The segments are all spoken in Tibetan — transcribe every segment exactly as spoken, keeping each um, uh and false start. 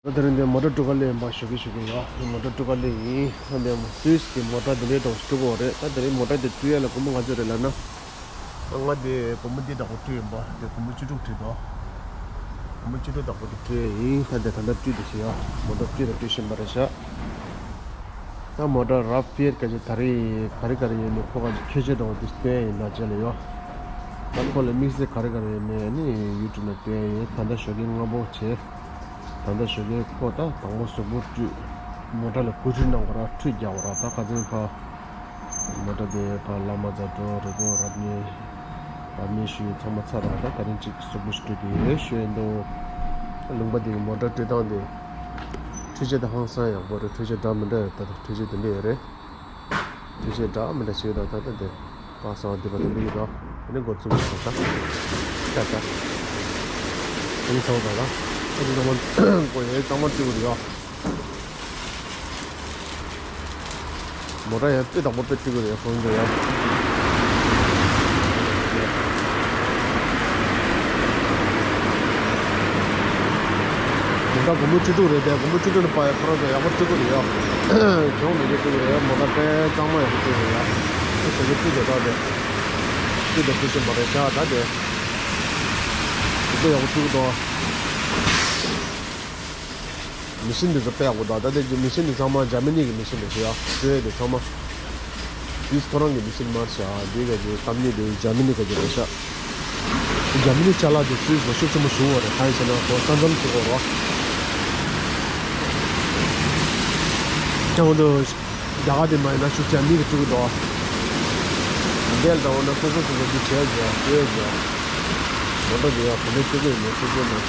ད་དེ་རིང་འདི་མོ་ཊ་སྤྲོད་ག་སླེབས་ཡིན་པ་ཞུ་གི་ཞུ་གི་ཡོད། མོ་ཊ་སྤྲོད་ག་སླེབས་ཡིན། ད་འདི་སུད་སི་གི་མོ་ཊ་འདི་འདྲའི་འདྲ་བོ་སྤྲོད་དགོས་རེད། ད་དེ་རིང་མོ་ཊ་འདི་སྤྲོད་ཡ་ལ་སྒོར་མོ་ག་ཚོད་རེད་ལབ་ན། ང་འདི་སྒོར་མོ་འདི་བདག་པོ་སྤྲོད་ཡིན་པ། འདི་སྒོར་མོ་བཅུ་དྲུག་བྲིས་འདུག་སྒོར་མོ་བཅུ་དྲུག་བདག་པོ་འདི་སྤྲོད་ཡ་ཡིན། ད་འདི་ད་ལྟ་སྤྲོད་འདི་བྱེད་ཡ། མོ་ཊ་སྤྲོད་དང་སྤྲོད་བཞིན་པ་རེད་ཤག་ད་མོ་ཊ་རབ་ཕིར་ག་ཅིག་ད་རེས་ག་རེ་ག་རེ་ཡོད་མེད་ཁོ་ག་ཅིག་ཁྱད་ཆོས་འདྲ་བོ་འདི་སྟོན་ཡ་ཡིན་ན་བྱས་ལ་ཡོད། ད་ཁོ་ལ་དམིགས་བསལ་ག་རེ་ག་རེ་ཡོད་མེད་ནི་ཡུ་ཊུབ་ནང་སྟོན་ཡ་ཡིན། ད་ལྟ་ཞོགས་ཀས་སྔ་པོ་བྱས། ད་ལྟ་ཞོགས་ཀས་ཁོ་ད་དང་པོ་གཟུགས་པོ་བཀྲུས། མོ་ཊ་ལ་སྐུ་ཁྲུས་གནང་དགོས་ར། ཁྲུས་རྒྱག་དགོས་ར། ད་ཁ་སང་ཕ་མོ་ཊ་དེ་ཕ་བླ་མ་རྫ་སྒྲོལ་རི་བོ་རབ་གནས་རབ་གནས་ཞུས་ཚང་མ་ཚར་ར། ད་ད་རིང་གཅིག་གཟུགས་པོ་ཞིག་བཀྲུས་ཏེ་ཡོད་ཞུ་ཡ་འདུག་ལུང་པ་དེ་གི་མོ་ཊ་སྤྲོད་སྟངས་དེ་འཕྲུལ་ཆས་དེ་ཧང་སང་ཡག་པོ་རེད། འཕྲུལ་ཆས་འདྲ་མི་འདྲ་ཡོད། ད་ད་འཕྲུལ་ཆས་དེ་འདྲ་ཡོད་རེད། འཕྲུལ་ཆས་འདྲ་མི་འདྲ་བྱེད་དང་ད་ལྟ་འདི་པ་སང་འདི་པ་དེ་འདི་ཡོད་དོ། དེ་ནི་འགོ་བཙུགས་སོང་ད། ད་ད། དེ་ཚང་ད་ད། ཨ་ཅི་ཚང་མ་གོ་ཡས་གཙང་མ་བཏུག་གི་རེད་ཡ། མོ་ཊ་ཡང་དཔེ་དག་པོ་དཔེ་བཏུག་གི་རེད་ཡ་ཁོང་ཚོ་ཡ། དེ་འདྲ་སྒོར་མོ་བཅུ་དྲུག་རེད་དེ། སྒོར་མོ་བཅུ་དྲུག་ནས་པ་ཡ་ཁོ་རང་ཚོ་ཡག་པོ་སྤྲོད་ཀྱི་རེད་ཡ། གྱོང་མེད་ཀྱི་སྤྲོད་ཀྱི་རེད་ཡ། མོ་ཊ་དཔེ་གཙང་མ་ཡག་པོ་སྤྲོད་ཀྱི་རེད་ཡ། དེ་ཞོགས་ཀས་སྤྲོད་དེ་ད་དེ། སྤྲོད་དེ་སྤྲོད་བཞིན་པ་རེད་ཤག་ད་དེ། དེ་ཚོ་ཡག་པོ་སྤྲོད་ཀྱི་འདུག་མི་ཤིན་དེ་ཚོ་དཔེ་ཡག་པོ་འདུག་ད་ལྟ་གི་མི་ཤིན་དེ་ཚང་མ་འཇར་མ་ནི་གི་མི་ཤིན་རེད་ཤག་སྤྲོད་ཡ་དེ་ཚང་མ། དེ་ཁོ་རང་གི་མི་ཤིན་མ་རེད་ཤག་འདི་ག་གི་གཏམ་ཉེས་དེ་འཇར་མ་ནི་ག་གི་རེད་ཤག་འཇར་མ་ནི་ཅ་ལག་དེ་སུད་སི་ལ་ཤུགས་ཆེན་པོ་བྱུང་བ་རེད། གང་ཡིན་ཟེར་ན་ཁོ་ས་མཚམས་ཚུགས་པ་རེད། ཀྱང་འདུག་རྒྱ་གར་དེ་མ་ཡིན་ན་ཤུགས་ཆེ་མི་གི་སྤྲོད་ཀྱི་འདུག་འདས་ལ་འོ་ན་སོ་སོ་སོ་སོ་འདི་བྱས་བྱས་བྱས་བྱས། མོ་ཊ་འདི་ཡང་ག་ནས་སྤྲོད་ཀྱི་ཡོད་མེད་སྤྲོད་ཀྱི་ཡོད་མེད།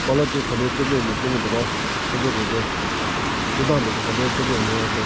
པ་ལགས་ཀྱིས་ག་ནས་སྤྲོད་ཀྱི་ཡོད་མེད་སྤྲོད་ཀྱི་འདུག་ར། སྤྲོད་ཀྱི་རེད་དེ། སྤྲོད་སྟངས་འདི་ག་ནས་སྤྲོད་ཀྱི་ཡོད་མེད་ཡོད་དེ།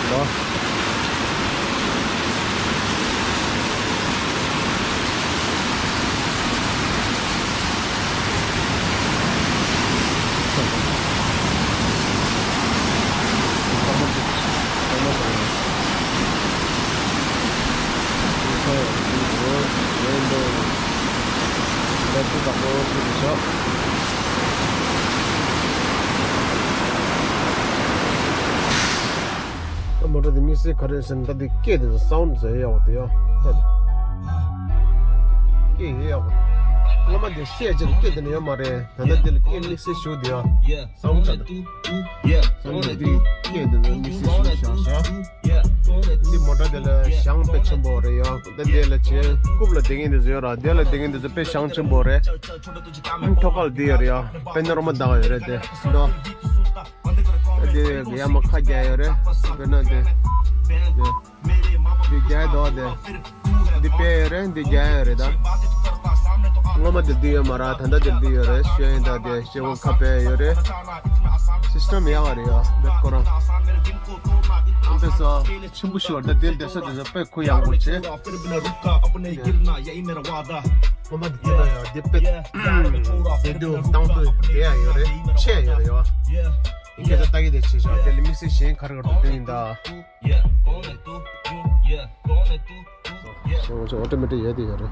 ལ། ད་མོ་ཊ་དེ་དམིགས་བསལ་ག་རེ་ཟེར་ན་ད་དེ་སྐད་དེ་སའུན་ཌི་ཟེར་ཡག་པོ་དེ་ཡོད། ད་སྐད་ཡོད་ཡག་པོ། སྔོན་མ་དེ་སད་ཅིག་སྐད་དེ་ནི་ཡོད་མ་རེད། ད་ལྟ་དེ་ལ་སྐད་དམིགས་བསལ་ཞུགས་དེ་ཡོད། སའུན་ཌི་ཆགས་འདུག་སའུན་ཌི་དེ་སྐད་དེ་ནི་དམིགས་བསལ་ཞུགས་བཞག་བཞག་འདི་མོ་ཊ་དེ་ལ་ཞེང་དཔེ་ཆེན་པོ་རེད་ཡ། ད་དེ་ལ་ཆེ་རྐུབ་ལ་བསྡད་མཁན་དེ་ཚོ་ཡོད་ར། དེ་ལ་བསྡད་མཁན་དེ་ཚོ་དཔེ་ཞེང་ཆེན་པོ་རེད། ཐོག་ཁ་ལ་འདི་ཡོད་རེད་ཡ། པེ་ནོ་ར་མ་བཏང་ཡོད་རེད་དེ། འདི་ཡ་མ་ཁ་རྒྱག་ཡོད་རེད། དཔེར་ན་དེ། འདི་རྒྱག་འདུག་དེ། འདི་དཔེ་ཡོད་རེད། འདི་རྒྱག་ཡོད་རེད་ད། སྔོན་མ་དེ་འདི་ཡོད་མ་ར། ད་ལྟ་དེ་འདི་ཡོད་རེད། ཤོད་ཡིན་ད་དེ་ཤེ་བོ་ཁ་དཔེ་ཡོད་རེད། སིས་ཊམ་ཡག་ག་རེད་ཡ། བེད་ཁོ་རང་། ཨམ་པེ་ས་ཆེན་པོ་ཞིག་བར་ད་དེ་བསྡད་ས་དེ་ཚོ་དཔེ་ཁོ་ཡག་པོ་བྱེད། སྔོན་མ་དེ་དེ་ན་ཡ་དེ་དཔེ་དེ་དུ་བཏང་དུས་དེ་ཡ་ཡོད་རེད། ཆེ་ཡ་ཡོད་རེད་ཡ། ཡིན་གྱི་ད་ལྟ་གི་དེ་བྱེད་ཤག་དེ་ལ་དམིགས་བསལ་གཞན་ག་རེ་ག་རེ་འདུག་ཡིན་ད། ང་ཚོ་ཨོ་ཏོ་མེ་ཊིག་ཡོད་དེ་ཡོད་རེད།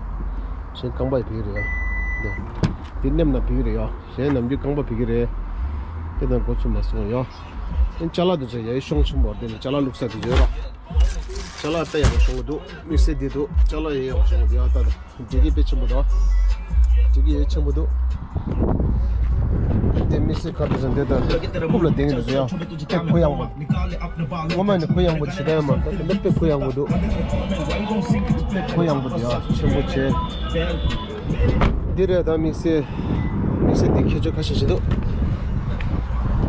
གཞན་རྐང་པ་ཡི་ཕིག་རེད་ཡ། འདི་འདི་མནན་ན་ཕིག་རེད་ཡ། གཞན་ནམ་རྒྱུན་རྐང་པ་ཕིག་རེད། དེ་དང་འགོ་ཚུགས་མ་སོང་ཡ། ཨེ་ཅ་ལག་དེ་ཚོ་ཡ་ཡི་ཤོང་ཆུང་བར་དེ་ནི་ཅ་ལག་བླུགས་ས་དེ་ཚོ་ཡོད་ར། ཅ་ལག་ད་ཡག་པོ་ཤོང་གི་འདུག་དམིགས་བསལ་འདི་འདུག་ཅ་ལག་ཡ་ཡག་པོ་ཤོང་གི་འདུག་ཡ། ད་ད་འགྲིག་གི་དཔེ་ཆེན་པོ་འདུག་འགྲིག་གི་ཡ་ཆེན་པོ་འདུག་དེ་དམིགས་བསལ་ཁ་དེ་ཚོ་འདི་ད་རྐུབ་ལ་བསྡད་མཁན་དེ་ཚོ་ཡ། དེ་གུ་ཡངས་པ། སྔོན་མ་ནས་གུ་ཡངས་པོ་ཞེ་དྲག་ཡོད་མ་རེད། ད་དེ་འདྲ་དཔེ་གུ་ཡངས་པོ་འདུག་གུ་ཡངས་པོ་འདུག་ཡ། ཆེན་པོ་བྱས། འདི་རེད་ད་དམིགས་བསལ། དམིགས་བསལ་འདི་ཁྱད་ཆོས་ཁ་ཤས་ཤིག་འདུག་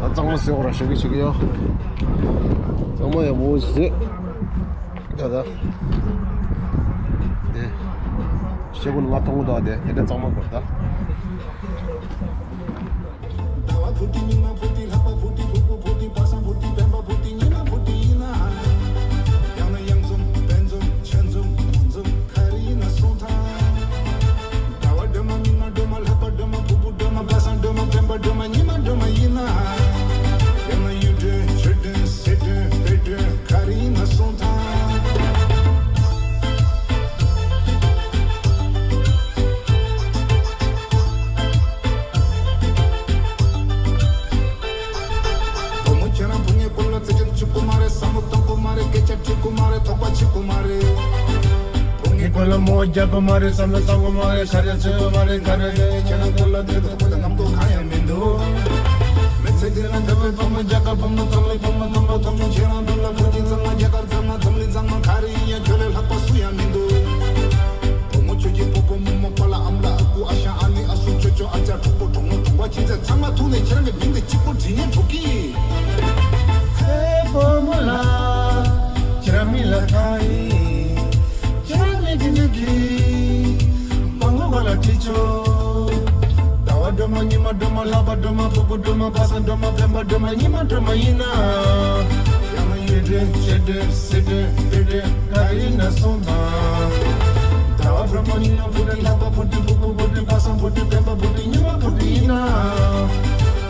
ད་གཙང་མ་བཟོས་འོ་ར་ཞོགས་ཀས་ཞོགས་ཀས་ཡོ། གཙང་མ་ཡག་པོ་བཟོས། ད་ད། དེ། ཤེ་བོ་ང་མཐོང་གི་འདུག་དེ་དེ་འདྲ་གཙང་མ་དགོས་ད། ཟླ་བ་འཕུར་དུས་ཉི་མ་འཕུར་དུས་ལྷག་པ་འཕུར་དུས་ཕུར་བུ་འཕུར་དུས་པ་སངས་འཕུར་དུས་སྤེན་པ་འཕུར་དུས་ཉི་མ་འཕུར་དུས་ཡིན་ན། ཡང་ན་གཡང་འཛོམས་དཔལ་འཛོམས་ཆོས་འཛོམས་མོ་འཛོམས་ག་རེ་ཡིན་ན་གསུངས་དང་། ཟླ་བ་སྒྲོལ་མ་ཉི་མ་སྒྲོལ་མ་ལྷག་པ་སྒྲོལ་མ་ཕུར་བུ་སྒྲོལ་མ་པ་སངས་སྒྲོལ་མ་སྤེན་པ་སྒྲོལ་མ་ཉི་མ་སྒྲོལ་མ་ཡིན་ན། ཡང་ན་གཡུ་སྒྲོན་ཆོས་སྒྲོན་གསེར་སྒྲོན་བོད་སྒྲོན་ག་རེ་ཡིན་ན་གསུངས་དང་། མོ་རྒྱབ་པ་མ་རེད་བསམ་ན་བསམ་གོ་མ་རེད། ག་རེ་བྱེད་པ་མ་རེད། ག་རེ་རེད། ཁྱེད་རང་ཐུགས་ལ་འདོད་པ་ཁོ་ལ་རྣམ་རྟོག་གང་ཡང་མི་འདུག་མི་ཚེ་འདི་ལ་འདོད་པའི་ཕ་མ་རྒྱ་གར་ཕ་མ་ཐོམ་ལེ་ཕ་མ་ཐོམ་པ་ཐོམ་ཆུང་ཁྱེད་རང་ཐུགས་ལ་ཕུགས་ཀྱི་ཚང་མ་རྒྱ་གར་ཚང་མ་ཐོམ་ལེ་ཚང་མ་ག་རེ་ཡིན་ཡང་ཁྱོད་ལས་ལྷག་པ་སུ་ཡང་མི་འདུག་བུ་མོ་ཁྱོད་ཀྱི་སྤོ་བོ་རྨོ་མོ་པཱ་ལགས་ཨ་མ་ལགས་ཨ་ཁུ་ཨ་ཞང་ཨ་ནེ་ཨ་སྲུ་ཅོ་ཅོ་ཨ་ཅག་གྲོགས་པོ་གྲོགས་མོ་གྲོང་པ་ཁྱིམ་མཚེས་ཚང་མ་ཐུག་ནས་ཁྱེད་རང་གི་མིང་དེ་གཅིག་པོ་བྲིས་ཉན་འགྲོ་གི། ཧེ་བུ་མོ་ལགས། ཁྱེད་རང་མིང་ལ་ཁ་ཡིན། ཁྱེད་རང་མིང་གི་མིང་གི་སྤང་ལོ་ག་ལ་བྲིས་ཆོག་ཟླ་བ་སྒྲོལ་མ་ཉི་མ་སྒྲོལ་མ་ལྷག་པ་སྒྲོལ་མ་ཕུར་བུ་སྒྲོལ་མ་བ་ས་སྒྲོལ་མ་སྤེན་པ་སྒྲོལ་མ་ཉི་མ་སྒྲོལ་མ་ཡིན་ན། ཡང་ན་ཡེ་སྒྲོལ་ཤེ་སྒྲོལ་སེ་སྒྲོལ་སྤེ་སྒྲོལ་ག་རེ་ཡིན་ན་གསུངས་དང་། ཟླ་བ་སྒྲོལ་མ་ཉི་མ་བུ་ཁྲིད་ལྷག་པ་བུ་ཁྲིད་ཕུར་བུ་བུ་ཁྲིད་བ་ས་བུ་ཁྲིད་སྤེན་པ་བུ་ཁྲིད་ཉི་མ་བུ་ཁྲིད་ཡིན་ན།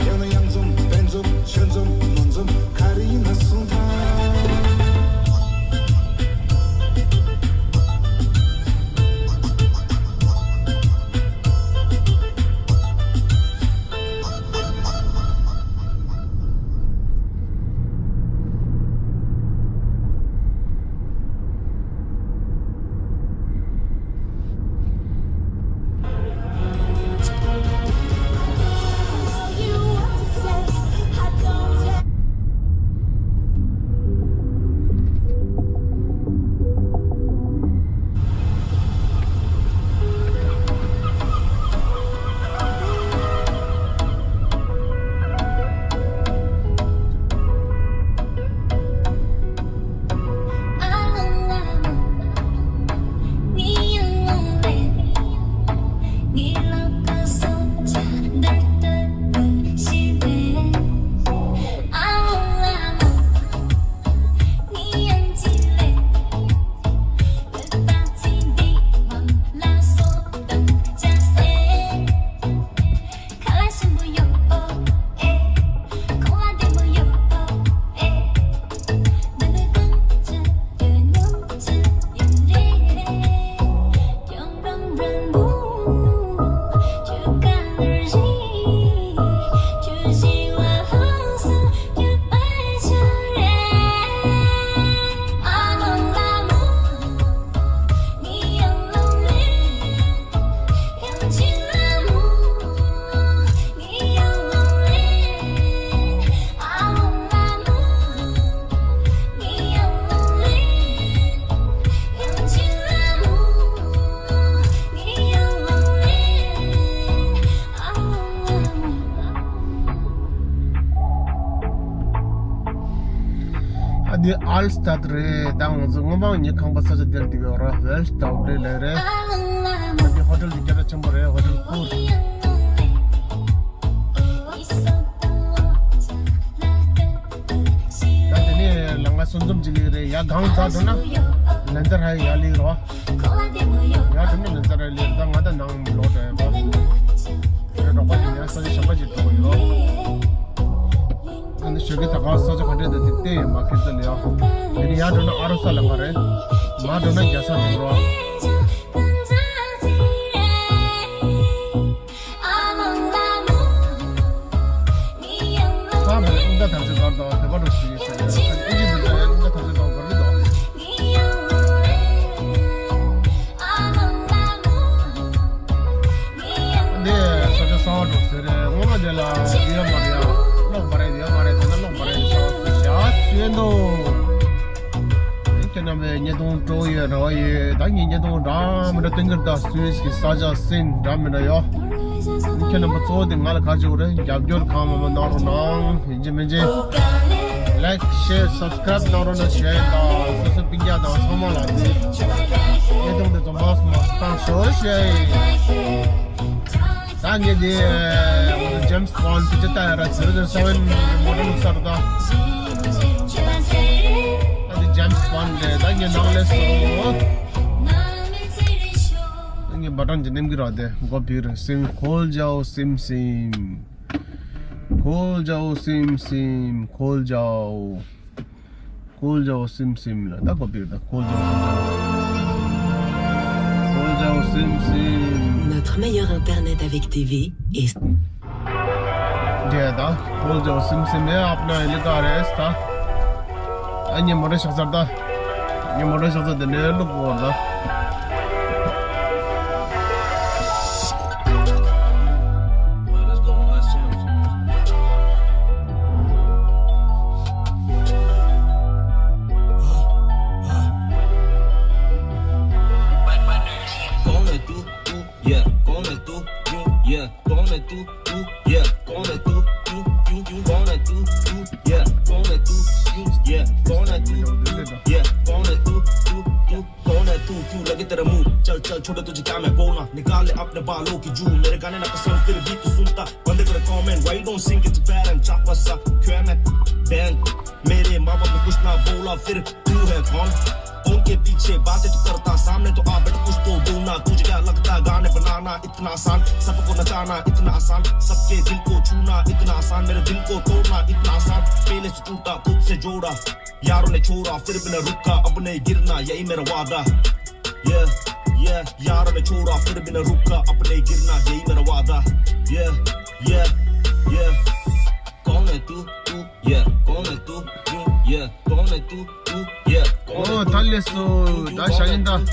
ཡང་ན་གཡང་འཛོམས་དཔལ་འཛོམས་ཆོས་འཛོམས་ནོར་འཛོམས་ག་རེ་ཡིན་ན་གསུངས་དང་། ཨ་འདི་ཨལ་སྟ་རེད། ད་ང་ཚོ་སྔོན་མ་ངའི་ཁང་པ་ས་ཆ་དེར་འདུག་ཡོད་ར། ཝེལ་ཏའོ་ལེ་ལེ་རེད། ཨ་འདི་ཧོ་ཊེལ་འདི་སྐད་གྲགས་ཆེན་པོ་རེད། ཧོ་ཊེལ་ཀུར། ད་དེ་ནས་ལམ་ཁ་གསོ་འཛོམས་ཅིག་ལེགས་རེད། ཡ་གང་ཚ་འགྲོ་ན་ལན་ཚ་ར་ཡ་ལེགས་རོ། ཡ་འགྲོ་ན་ལན་ཚ་ར་ལེགས། ད་ང་ད་ནང་ལོག་འགྲོ་ཡ་པ་རེད། རོགས་པ་དེ་ཡང་ས་ཆ་གཞན་པ་ཅིག་འགྲོ་གི་ཡོད། ཨ་ནི་ཞོགས་ཀྱི་ད་ག་ས་ཆ་ག་འདྲས་འདུག་དེ་བལྟས་ཡོད་མ་ཁེ་ཚ་ལེགས། དེ་ནས་ཡ་འགྲོ་ན་ཨ་རོ་ས་ལམ་ཁ་རེད། མ་འགྲོ་ན་རྒྱ་ས་འགྲོ་རོ། ཁ་མེད་ཨིན་ད་ཐམས་ཅད་གར་དང་བོད་པ་འགྲོ་ཞིག་ཡིན་ཟེར་ཡ་ཨིན་ཇི་འདི་ད་ཡ་ཨིན་ད་ཐམས་ཅད་གར་གར་གི་འདུག་འདི་ས་ཆ་གསར་པ་འགྲོ་ཟེར་རེད། སྔོན་མ་དེ་ལ་ཡོད་མ་རེད་ཡ། ལོག་མ་རེད་ཡོད་མ་རེད། དེ་ན་ལོག་མ་རེད་ཟེར་བ་ཞག་ཤོད་འདུག་ཁྱེད་རྣམ་པས་བརྙན་ཐུང་སྤྲོ་ཡོད་རེ་བ་ཡོད། ད་ངས་བརྙན་ཐུང་འདྲ་མི་འདྲ་སྟོན་གྱི་རེད། ད་སུད་སི་གི་ས་ཆ་སིན་འདྲ་མི་འདྲ་ཡོད། ཁྱེད་རྣམ་པ་གཙོ་བོ་དེ་ང་ལ་ག་བྱེད་དགོས་རེད། རྒྱབ་སྐྱོར་གང་མང་མང་གནང་རོགས་གནང་། ཡིན་གཅིག་མིན་གཅིག་ལའིཀ་ཤེར་སབ་སི་ཀ་རའིབ་གནང་རོགས་གནང་། བྱས་དང་སོ་སོ་སྤུན་ཀྱག་དང་ཚང་མ་ལ་དེ་བརྙན་ཐུང་དེ་ཚོ་མང་སུ་མང་སུ་བཏང་ཤོག་ཞེས། ད་ངས་འདི་ཇེམ་སི་བོན་ཌི་ཕིག་ཅར་ལྟ་ཡ་ར། ཛི་རོ་ཛི་རོ་སེ་ཝེན་མོ་ཊ་བླུགས་ཚར་ད། ད་འདི་ཇེམ་སི་བོན་ཌི་རེད། ད་ངས་ནང་ལས་སོ། ད་ངས་བ་ཊན་ཅིག་ནེམ་གི་ར། དེ་མགོ་བིར་སིམ་ཁོལ་ཇའོ་སིམ་སིམ། ཁོལ་ཇའོ་སིམ་སིམ། ཁོལ་ཇའོ། ཁོལ་ཇའོ་སིམ་སིམ་ལ་ད་གོ་པིར་ད། ཁོལ་ཇའོ་སིམ་སིམ། ཁོལ་ཇའོ་སིམ་སིམ། Notre meilleur internet avec T V est འདྲེ་ད་ཁོལ་ཇའོ་སིམ་སིམ་ཨེ་ཨབ་ན་ཨེ་ལི་ཀ་རེས་ད། ཨ་ནི་མོ་རེ་ཤག་ཚར་ད། ངས་མོ་ཊ་ཤག་ཚ་དེ་ནས་བླུག་གོ་ད། Yeah, कौन है तू? क्यों, क्यों, क्यों, कौन है तू? तू, yeah, कौन है तू? क्यों, yeah, कौन है तू? Yeah, कौन है तू? तू, क्यों, कौन है तू? क्यों लगे तेरा मुंह? चल, चल, छोड़, तुझे क्या मैं बोलना? निकाल ले अपने बालों की जू। मेरे गाने ना पसंद, फिर भी तू सुनता। बंद कर comment, why don't sing it? Barren चापा सा, क्यों मैं बैंड? मेरे माँ बाप ने कुछ ना बोला, फिर तू है कौन? फोन के पीछे बातें तो करता, सामने तो आ बेटा कुछ तो बोलना। तुझे क्या लगता गाने बनाना इतना आसान, सबको नचाना इतना आसान, सबके दिल को छूना इतना आसान, मेरे दिल को तोड़ना इतना आसान। पहले से टूटा, खुद से जोड़ा, यारों ने छोड़ा, फिर भी न रुका, अब नहीं गिरना, यही मेरा वादा। Yeah, yeah, यारों ने छोड़ा, फिर भी न रुका, अब नहीं गिरना, यही मेरा वादा। Yeah, yeah, yeah. कौन है तू? तू, yeah, कौन है तू? क्यों, yeah, कौन है तू? तू, yeah, कौन है तू? ད་ལེགས་སོ། ད་ཞག་ཡིན་ད།